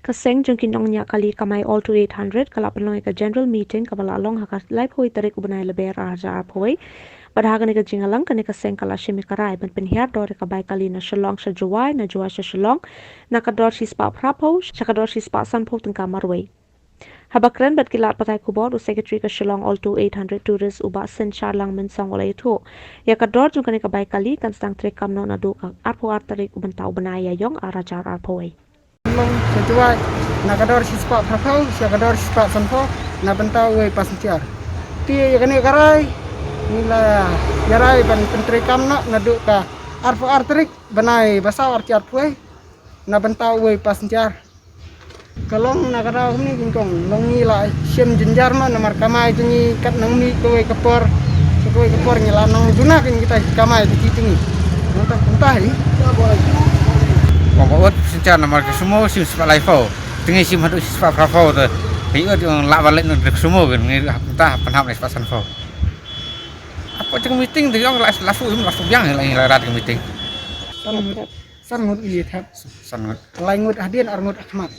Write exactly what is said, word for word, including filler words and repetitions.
Ka seng jong ki nongñiah kali kamai Alto eight hundred ka la pynlong ïa ka general meeting kaba la long ha ka laiphew tarik u bnai Lber ar hajar arphew wei. Bad ha kane ka jingïalang kane ka seng ka la shim ïa ka rai ban pynhiar dor ïa ka bai kali na Shillong sha Jowai, na Jowai sha Shillong, na ka dor shispah phraphew sha ka dor shispah sanphew tyngka marwei. Haba kren bad ki lad pathai khubor, u Secretary ka Shillong Alto eight hundred Tourist u Bah Synshar Langmynsong u la ïathuh ïa ka dor jong kane ka bai kali kan sdang treikam noh naduh ka arphew ar tarik u bynta u bnai Ïaïong ar hajar arphew wei. Shillong sha Jowai na ka dor shispah phraphew sha ka dor shispah sanphew na bynta uwei passenger. Te ïa kane ka rai ngi la ïa rai ban pyntreikam noh naduh ka arphew ar tarik bnai ba saw ar hajar arphew wei na bynta uwei passenger. Ka long na ka daw kumne nyngkong long ngi la shim jynjar ma namar kamai jong ngi kat nang mih kawei ka por sha kawei ka por ngi la nang duna ka ngi ta kamai ta ki jong ngi. Nang ta kumta hi. Ba ba ot passenger namar ka sumo shim spah laiphew. Te ngi shim haduh spah phraphew te. Hi ot ong la ba leh nang ka sumo kan ngi ta pan hap lai spah sanphew. Apa jong meeting te ong la la su la su biang la la rat ka meeting. San ngut ili thap. San ngut. Lai ngut hadien ar ngut akhmat.